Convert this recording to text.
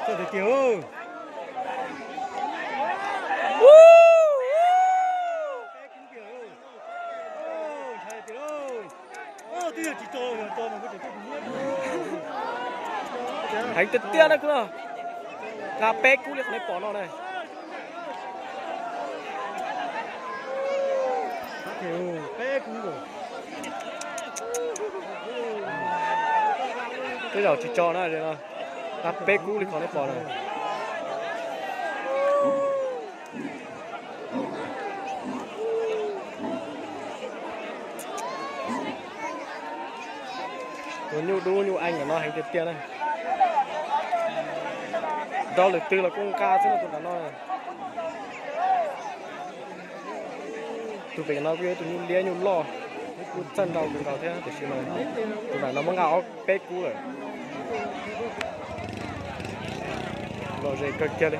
Tiag tiag. Heev tiag tiag na kub no. Nqa peb kub li qhov nej pom no na. Tej zaum tsis tso na, nqa peb kub li qhov nej pom na. Tus nyuj dub nyuj ees ntawm no heev tiag tiag na. Nrog lwm twg los kuj nqa xwb no tus nram no. Tus pem no kuj yog ib tus nyuj liab nyuj loj, kuj txawj nrau kawg nkaus thiab tiam sis mas tus nram no muab nqa ob peb kub lawm. Lom zem kawg kiag li.